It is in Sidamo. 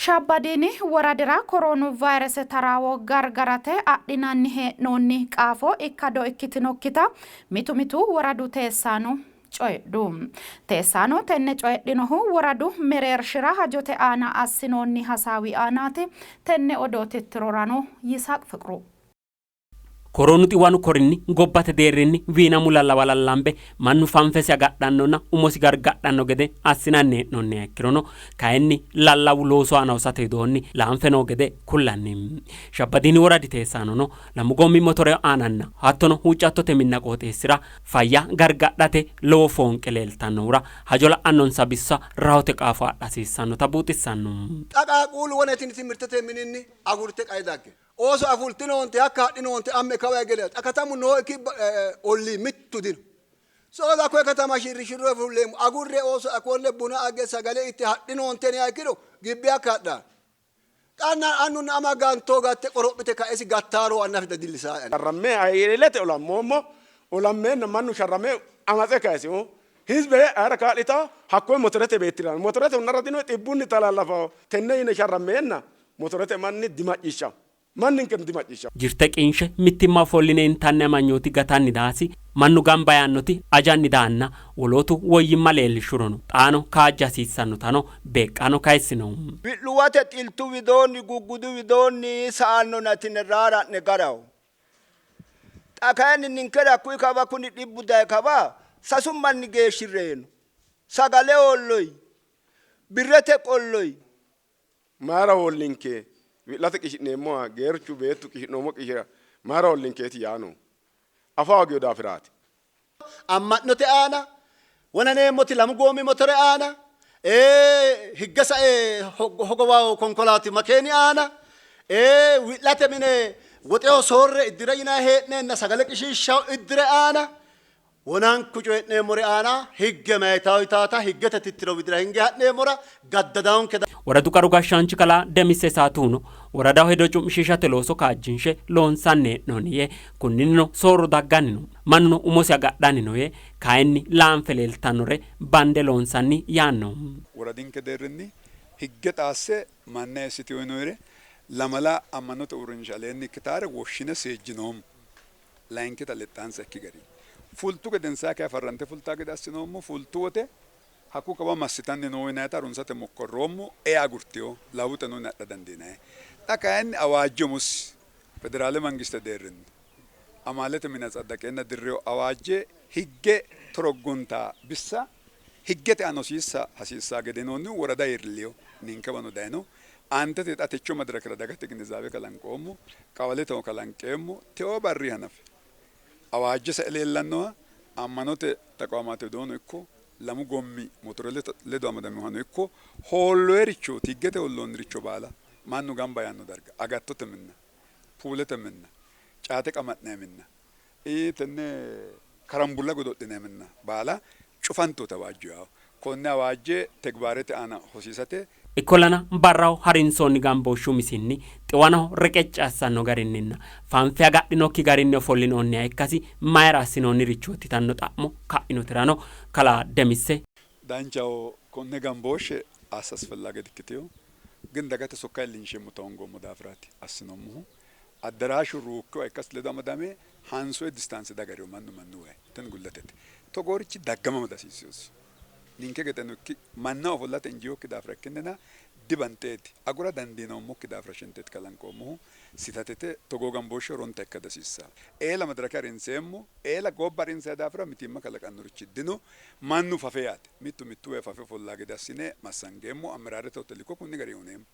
Shabbadiini woradira koroonu vayrese taraawo gargarate adhinanni hee'noonni qaafo ikkado ikkitinokkita mitu mitu woradu teessaano coyidhu. Teessaano tenne coyidhinohu woradu mereershira hajote aana assinoonni hasaawi aanaati. Tenne odoo tittirorano Yisaaq Fiqru. Koroonu xiwanu korinni gobbate deerrinni wiinamu lallawa lallambe mannu fanfesi agadhannonna umosi gargadhanno gede assinanni hee'noonniha ikkirono kayinni lallawu loosu aana hosate widoonni laanfe noo gede kullanni. Shabbadiini woradi teessaanono lamu goommi motore aananna hattono huuccattote minna qooxeessira fayya gargadhate lowo foonqe leeltannohura hajo la'annonsa bissa rahote qaafo adha hasiissannota buuxissanno. Xa qaaqquullu wona tini timirtete mininni agurte qae dagge Ooso afultinoonte, hakka hadhinoonte, amme kawa hige Xa katamu nooikki ollii mittu dino. Soodo hakkoye katama shirri shirro fulleemmo. Agurre ooso akolle buna agge sagale itte hadhinoonte yiniha ikkiro gibbe hakka hadhanno. Xa annunna ama ganto gatte qorophite ka'esi gattaaro annafi dadillisaae. Sharramme ayiilete olammoommo, olammeenna mannu sharrame amatse kayisino. Hizbe ayera kaa'litawo? Hakkoye motorete beettira. Motorete hunnara dino, xibbunni talallafawo. Tenne yine sharrammeenna Motorete manni dimacciishshanno. Manninkeno dimacciishshanno. Jirte qiinshe mittimma ofolline intanni amanyooti gatanni daasi, mannu gamba yaannoti ajanni daanna wolootu woyyimma leellishshurono xaano kaajja hasiissannotano beeqqaano kayissino. Wi'luwate xiltu widoonni guggudu widoonni sa'annona tine raara'ne garaho. Xa kayinni ninkera hakkuyi kawa kuni dhibbu dayi kawa sasu manni geeshshi reyino. Sagale hoolloyi, birrete qolloyi. Mayira hoollinke? Wi'late qishi'neemmoha geerchu beettu qishi'noommo qishi'ra mayira hoollinkeeti yaano afa hoogino daafiraati. Amma'note aana, wonaneemmoti lamu goommi motore aana, higge sae hogowawo konkolaati makeeni aana, wi'late mine woxeho soorre iddire yinanni hee'neenna sagale qishiishshawo iddire aana, Wonanku coyi'neemmori aana higge mayitawo yitaata higgete tittiro widira hinge ha'neemmora gaddadaonke. Woradu qaru gashshaanchi kalaa Demisse Saatuhuno woradaho hedo cu'mishiishate looso kaajjinshe loonsanni hee'noonni yee, kunninnino soorro dagganni no, mannuno umosi agadhanni no yee, kayinni laanfe leeltannore bande loonsanni yaanno. Woradinke deerrinni higge xaasse manna eessitino yinoyire lamala ammanote uurrinsha aleenni ikkitaare woshshine seejjinoommo. Layinkita lexxansa ikki gari fultu gedensaa kayi farrante fultaa gede assinoommo. Fultu wote hakku kawa massitanni noo yinayita harunsate mokkorroommo. Ea agurtino, lawuxeno yine adha dandiinanni. Xa kayinni awaajje umosi federaale mangiste deerrinni amaalete mine atsaddaqeenna dirrino awaajje higge toroggonta bissa higgete aana hosiissa hasiissaa gede yinoonnihu worada iillino, ninkewano dayino. Aantete xa techo madirakera dagate ginizaawe kalanqoommo, qawaleteno kalanqeemmo. Tewo barri hanafe awaajje sae leellannoha ammanote taqwaamaate widoono ikko lamu gommi motore ledo amadaminohano ikko hoolloyerichooti, higgete hoolloonniricho baala mannu gamba yaanno darga, agattote minna, puulete minna, caate qama'nanni minna, tenne karambulla godo'linanni minna baala cufantuta awaajju yawo. Konne awaajje tegibaarete aana hosiisate. Ikkollana barraho harinsoonni gambooshshi umisinni xiwanaho reqecci assanno garinninna fanfe agadhinokki garinni ofollinoonniha ikkasi mayira assinoonnirichooti yitanno xa'mo ka'inotirano kalaa Demisse, Danchaho konne gambooshshe assa asfellage dikkitino, gin dagate sokka iillinsheemmota hoongoommo daafiraati assinoommohu. Addaraashu ruukkiwa ikkasi ledo amadame hansoe distance dagarino mannu mannuwayi tini gulletete. Togoorichi daggama dihasiissinosi. Ninke gedeno ikki mannaho ofollate injiinokki daafira ikkinnina dibanxeeti. Agura dandiinoommokki daafira shenteeti kalanqoommohu. Sitatete togoo gambooshshi horonta ikka dihasiissanno. Eela madirake harinseemmo. Eela gobba harinsanni daafira mitiimma kalaqannorichi dino. Mannu fafe yaate. Mittu mittuwayi fafe ofollaa gede assine massangeemmo. Amiraarete hoteliko kunni garinni uyineemmo.